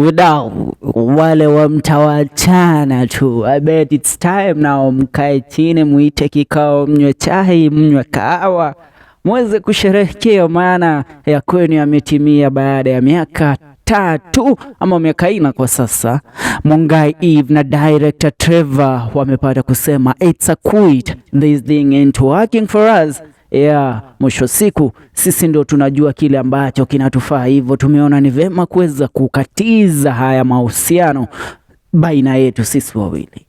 Wadau wale wa mtawachana tu. I bet it's time now mkae chini, muite kikao, mnywe chai, mnywe kahawa, muweze kusherehekea, maana ya kwenu yametimia baada ya miaka 3 ama miaka 4 kwa sasa. Mungai Eve na director Trevor wamepata kusema it's a quit, this thing ain't working for us. Yeah, mwisho siku sisi ndio tunajua kile ambacho kinatufaa, hivyo tumeona ni vema kuweza kukatiza haya mahusiano baina yetu sisi wawili.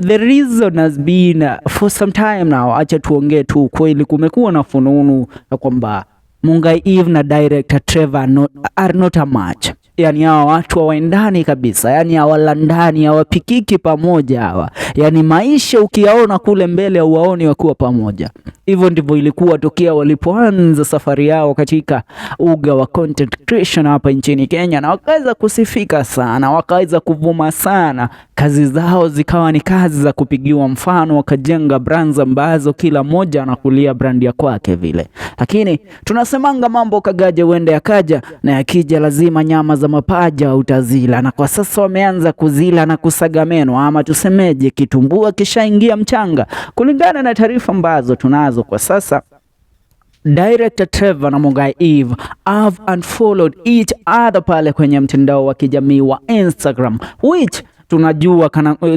The reason has been for some time now, acha tuongee tu kweli, kumekuwa na fununu ya kwamba Mungai Eve na director Trevor are not a match. Yani hawa watu hawaendani kabisa, yani hawalandani, hawapikiki pamoja hawa. Yani maisha ukiyaona kule mbele hauwaoni wakiwa pamoja. Hivyo ndivyo ilikuwa tokea walipoanza safari yao katika uga wa content creation hapa nchini Kenya, na wakaweza kusifika sana, wakaweza kuvuma sana, kazi zao zikawa ni kazi za kupigiwa mfano, wakajenga brands ambazo kila mmoja anakulia brand ya kwake vile. Lakini tunasemanga mambo kagaje uende yakaja, na yakija lazima nyama za mapaja utazila, na kwa sasa wameanza kuzila na kusaga meno, ama tusemeje, kitumbua kishaingia mchanga. Kulingana na taarifa ambazo tunazo kwa sasa, Director Trevor na Mungai Eve have unfollowed each other pale kwenye mtandao wa kijamii wa Instagram, which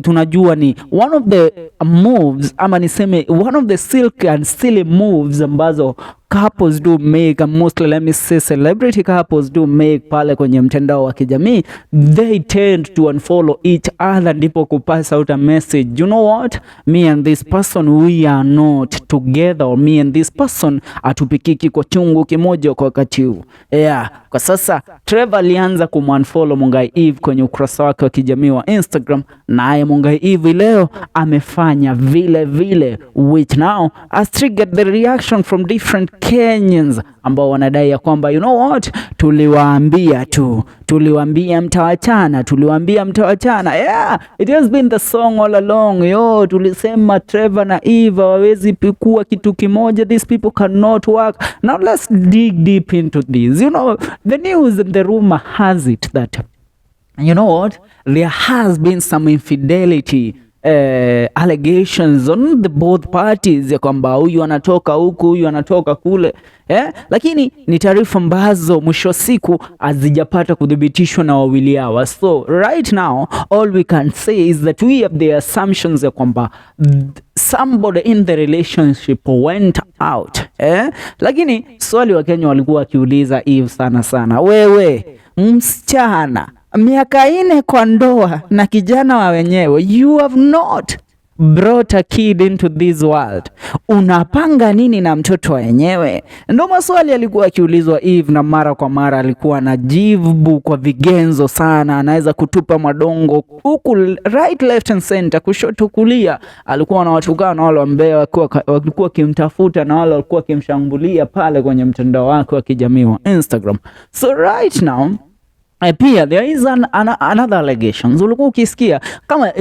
tunajua ni one of the moves, ama niseme one of the silk and silly moves ambazo couples do make, and mostly, let me say, celebrity couples do make pale kwenye mtandao wa kijamii. They tend to unfollow each other ndipo kupass out a message: "You know what, me and this person, we are not together," or "Me and this person hatupikiki kwa chungu kimoja kwa wakati huu." Yeah, kwa sasa Trevor alianza kumunfollow Mungai Eve kwenye ukurasa wake wa kijamii wa Instagram, naye Mungai Eve leo amefanya vile vile, which now has triggered the reaction from different Kenyans ambao wanadai ya kwamba, "You know what, tuliwaambia tu, tuliwaambia mtawachana, tuliwaambia mtawachana." Yeah, it has been the song all along. Yo, tulisema Trevor na Eve hawawezi kuwa kitu kimoja, these people cannot work. Now let's dig deep into this. The news and the rumor has it that, you know what, there has been some infidelity allegations on the both parties, ya kwamba huyu anatoka huku, huyu anatoka kule, eh? Lakini ni taarifa ambazo mwisho wa siku hazijapata kuthibitishwa na wawili hawa. So right now all we can say is that we have the assumptions ya kwamba somebody in the relationship went out, eh? Lakini swali Wakenya walikuwa wakiuliza Eve sana sana, wewe msichana, miaka 4 kwa ndoa na kijana wa wenyewe, you have not brought a kid into this world, unapanga nini na mtoto wa wenyewe? Ndo maswali alikuwa akiulizwa Eve, na mara kwa mara alikuwa anajibu kwa vigenzo sana, anaweza kutupa madongo huku right, left and center, kushoto kulia, alikuwa anawatukana wale ambao walikuwa wakimtafuta na wale walikuwa wakimshambulia pale kwenye mtandao wake wa kijamii wa Instagram. So right now pia there is another allegations ulikuwa ukisikia kama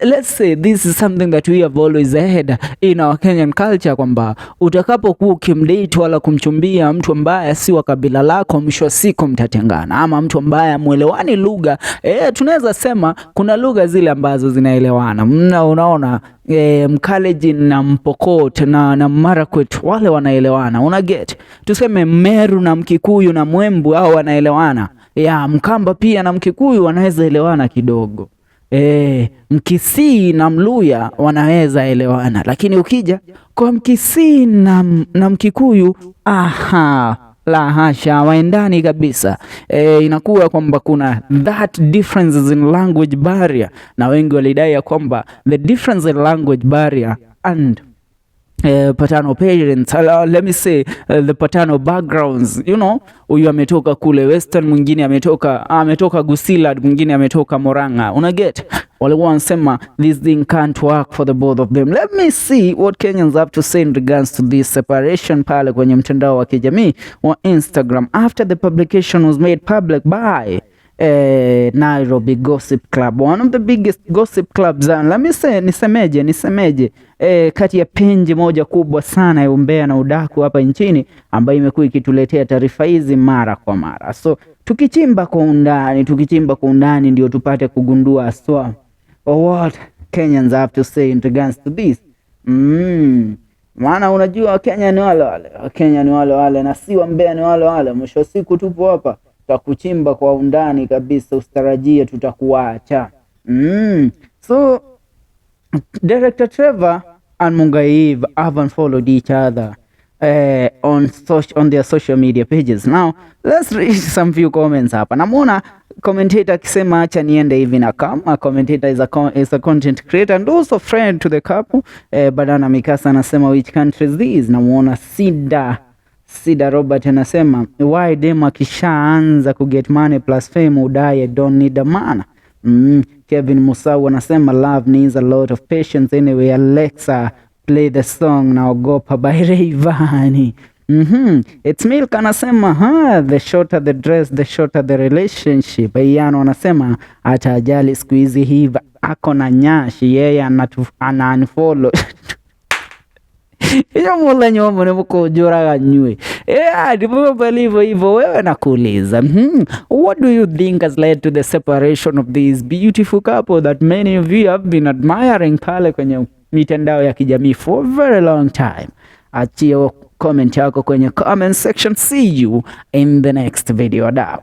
let's say this is something that we have always had in our Kenyan culture, kwamba utakapokuwa ukimdate wala kumchumbia mtu ambaye si wa kabila lako, mwisho wa siku mtatengana, ama mtu ambaye hamuelewani lugha. Tunaweza sema kuna lugha zile ambazo zinaelewana. Unaona, Mkalenjin na Mpokot na Marakwet wale wanaelewana, una get? Tuseme Meru na Mkikuyu na Mwembu hao wanaelewana ya Mkamba pia na Mkikuyu wanaweza elewana kidogo. Mkisii na Mluya wanaweza elewana, lakini ukija kwa Mkisii na Mkikuyu, aha, la hasha, waendani kabisa. Inakuwa kwamba kuna that differences in language barrier, na wengi walidai ya kwamba the difference in language barrier and paternal parents, let me say the paternal backgrounds, huyu ametoka kule Western, mwingine ametoka Gusiland, mwingine ametoka Murang'a, una get? Walikuwa wanasema this thing can't work for the both of them. Let me see what Kenyans have to say in regards to this separation pale kwenye mtandao wa kijamii wa Instagram after the publication was made public by Nairobi Gossip Club, one of the biggest gossip clubs. And let me say, nisemeje, kati ya page moja kubwa sana ya umbea na udaku hapa nchini ambayo imekuwa ikituletea taarifa hizi mara kwa mara. So Tukichimba kwa undani, tukichimba kwa undani ndio tupate kugundua haswa what Kenyans have to say in regards to this. Maana unajua Wakenya ni wale wale, Wakenya ni wale wale na si wambea ni wale wale. Mwisho wa siku tupo hapa tutakuchimba kwa undani kabisa, usitarajie tutakuacha. So Director Trevor and Mungai Eve haven't followed each other on their social media pages. Now let's read some few comments hapa. Namuona commentator akisema acha niende hivi na kama commentator is a content creator and also friend to the couple. Badana Mikasa anasema, "Which country is this?" Namuona Sida Robert anasema, "Why dem akishaanza kuget money plus fame udai I don't need a man?" Kevin Musau anasema, "Love needs a lot of patience anyway. Alexa, play the song Naogopa by Rayvanny." It's Milk anasema, ha, "The shorter the dress, the shorter the relationship." Iyano anasema hata ajali siku hizi hivi ako na nyashi yeye ana unfollow iyo muthenya ũmwe nĩ mũkũnjũraga nyue. Yeah, ndivyo hivyo hivyo. Wewe nakuuliza, what do you think has led to the separation of this beautiful couple that many of you have been admiring pale kwenye mitandao ya kijamii for a very long time? Achia comment yako kwenye comment section. See you in the next video. Dao.